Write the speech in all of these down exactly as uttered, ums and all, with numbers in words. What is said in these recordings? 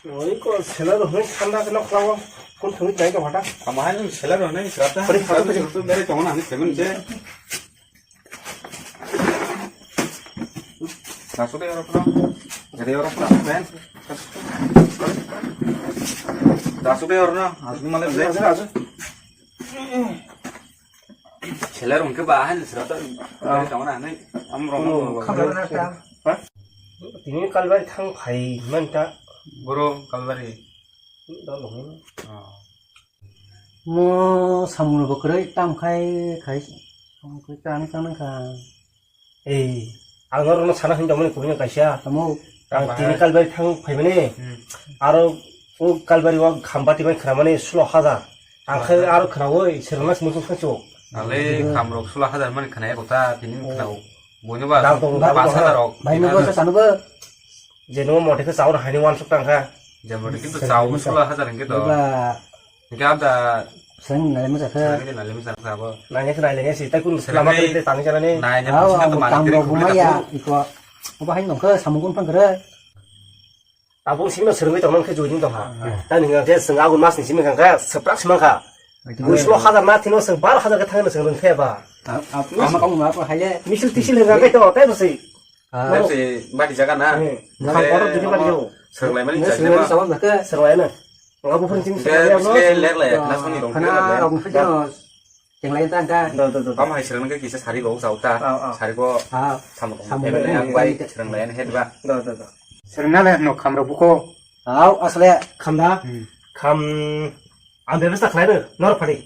Oi ko seller hwnwi sanda khe nokhlago. Kun thungwi tongwi tong hota. Ama hai nung seller hwnwi srata. Pari photo pari. Tu dari tongna hani seven je. Dasu de oro pro. Dari oro pro ben. Dasu de oro na. Asli male je. Asu, asu. Seller hwnkhe ba ahai ni srata. Ah. Tongna hanai. Amrok. Oh, khamrok na ta. Ha? Tini kalbari thang phai man ta. Boro kalbari. Dol hwn. Ah. Mo samung bo kwrwi tam khai khai. Samung kwrwi tang tang kha. Ei, ang norokno sana hwnwi tongmani kubui no kaisa. Tamo? Ang tini kalbari thang phaimani. Hmm. Aro o kalbari o khambati bai khramani sulo hajar. Ang khe aro khraui sirwngna simi sung khachu. Ale khamrok sulo hajar mani khna eko ta tini khna. Boino ba dal tong dal pas hajar rok. Bai mo sa sanu ba. Je no mote khe chaur haini wansuk tang kha. Je mote kintu chaur sulo hajar hwnkhe to. Ba. Hingke abda. Seng nai masa khe. Seng nai masa khe abo. Nai khe nai le si tai kun lama khe tani jana ni. Nai ne. Aw, pusi ang to mani tam kiri rok khumui buma ya, taku. Iko. Obo hai nong khe samung kun phang khe. Tabung simi no serengwi tong nang khe jui ding tong ha. Tani nang khe seng agun mas ni simi kang khe seprak simang kha. Buislo hajar na thino seng bar hajar khe thang no seng rung khe ba. Ama kong ma ko hai le. Misil tisil hingka khe to tai bwswi. Ah. Tei se bati jaga na. Hmm. Tei kham kotor tini bati jago. Serwng lai mani serwng lai mani. Serwng lai na. Nga buphang sing serwng lai. Biske lek lai, khna soni rong khna lai. Rong phai jano. Teng lai ta ta. Do, do, do, do. Kam hai serwng ke kisa sari go chau ta. Ah, ah. Sari go. Ah. Samung. Samung. Yang bai serwng lai head ba. Do, do, do. Serwng na le no kham ro buko. Au, asle kham da. Hmm. Kham. Ang bebesta khlai no, nor phadi.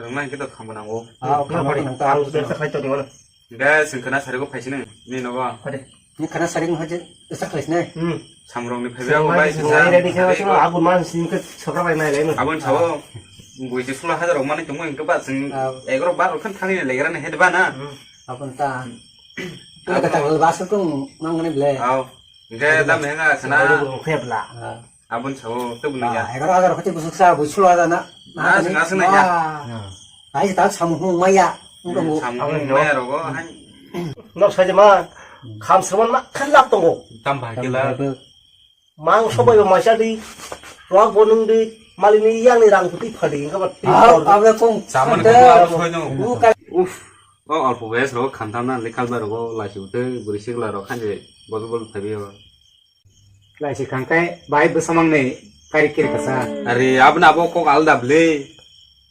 Rwngna hwnkhe to khambo nango. Ah, nor phadi. Ang bebesta khlai tongni wano. Hwnkhe chwng khwna sarigo phaisini, nini nogo. Phadi. Ni khwna sari wngkha je, bebesta khlai sinai. Hmm. Samrokni phaibai ang bai sisa. Ready khe sino agun man sini khe sokra bai nai lai no. Abon sabo, buiti sulo hajar rok mani tongmo hwnkhe ba chwng egaroh bar rok khan thani legra ni head ba na. Hmm. Abon ta. Kata kata ba sokong mang ne ble. Au. Hwnkhe dam henga khwna. Khebla. Ah. Aboni sao tei bwlwi ya. Ah, egaroh hajar khe tei bwswk sa, bui sulo hajar na. Na, na, chwng aswk nai ya. Wah. Hai se tak samung hung maya. Hmm, samung hung maya rogo, hai. Nok sai ma, kham sromon ma khan lap tongo. Tam bai kila. Mang sobai ba maisa di, rok bo nung di, malini yang ni rang kuti phadi, engka ba. Ah, abra kong. Saman ko abo soi no. Uf. O alpha base rogo khantam na lekal ba rogo lachi ute, buri sikla rok khanje bol bol thabi o. Laisi khangkai bai bwsamang ni kari kiri kasa. Are, aboni abo kok alda bwle.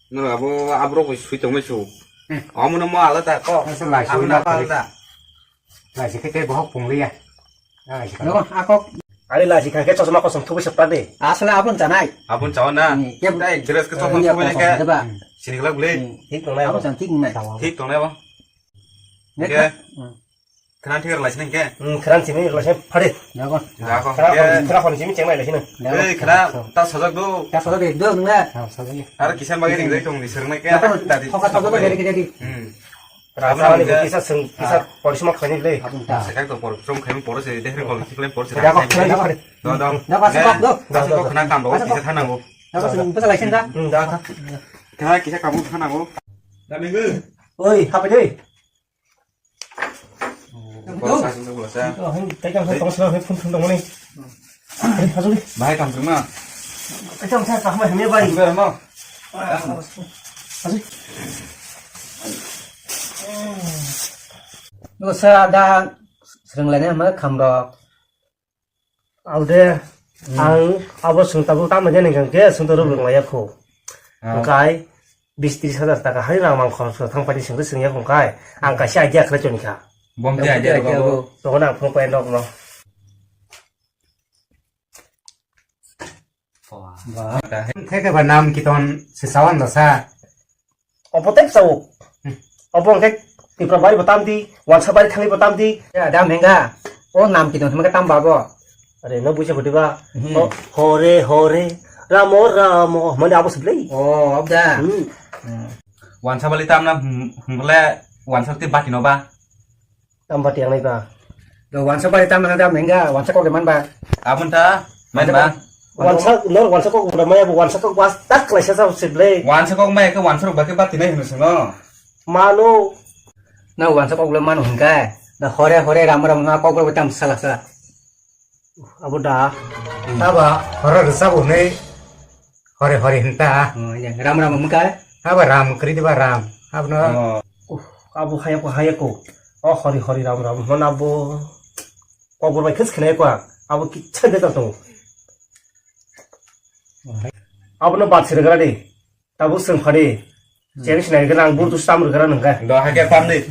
Noro abo aborok bai sui tongmai su. Hmm. Omono mo alada kok. Asa laisi aboni abo alda. Laisi khe khe bohok pungliya. Laisi khe. Nogo, akok. Are laisi khangke chosma kosom thubui septa de. Asole abon chanai. Abon chawa na. Hmm, ya. Tai dress ke chosma thubui ke. Sini glak bwle. Hmm. Thik tongnai abo. Abon chan thik nai. Thik tongnai abo. Nge. Khna thik laisi nang ke? Hmm, khna simi laisi phari. Jago. Jago. Khna khon, khna khon simi chengnai laisi nang. Jago. Ei, khna ta sajak do. Ta sajak de do nang na. Ha, sajak ni. Aro kisan bagi ring ring tong ni sereng nai ke. Jago. Tadi. Thoka sajak de gari gari. Hmm. Rasa ni kisa seng, kisa porisma khaini le. Abun ta. Sajak to porisma khaini porisma de ring kol kikle porisma. Jago. Jago. Do do. Jago, sajak do. Jago, khna kam do, kisa thanango. Jago, sing, kisa laisi nang. Hmm, jago. Khna kisa kamu thanango. Dami gu. Oi, hapai dei. Bahai kam tongma. Dosa da srwnglainai hwnba khamrok. Alde, hmm, ang abo chwng tabuk tamo jani hwnkhe chwng to rwng laya kho. Ah. Hwnkhe bis tris hajar taka hai rang mang khorok thang pati chwng to chwng ya hwnkhe ang kaisa idea khlai toni kha. Bom je idea rogo. Tongna ang phone point rok no. Ba. Khe khe ba nam kiton se sawan da sa. Obo tei sao. Hmm. Obo hwnkhe Tipra bari bo tamdi, Wansa bari thangwi bo tamdi. Ya, da mengga. O nam kiton hwnba tam babo. Are no buisa budi ba. Hmm. O, hore hore, ramo ramo. Mane abo siblei. O, abda. Hmm. Hmm. Wansa bali tamna hum-, humle Wansa te bati no ba. Tamba tiang nai ba. Do Wansa bai tam nang da mengga, Wansa kok man ba. Abon ta, man ba. Wansa, nor Wansa kok udah maya, Wansa kok was tak lai sa sa siblei. Wansa kok maya ke Wansa rok ba ke bati nai hunu sino. Mano. Na Wansa kok le mano hingka. Da hore hore ram ram na kok le tam sala sa. Abo da. Aba horo rwchabo hwnwi hori hori hinta. Oh, ya, ram ram mungka. Aba ram kri diba ram. Abno. Oh. Uh, abo hayako hayako. Oh, hori hori ram ram. Mana abo. Kobor bai khis khnai ko. Abo kicha de ta to. Abo no bat sir gara de. Tabuk swng phadi. Cheng sinai gana ang burtu stam rwgra nangkha. Do hake pamdi.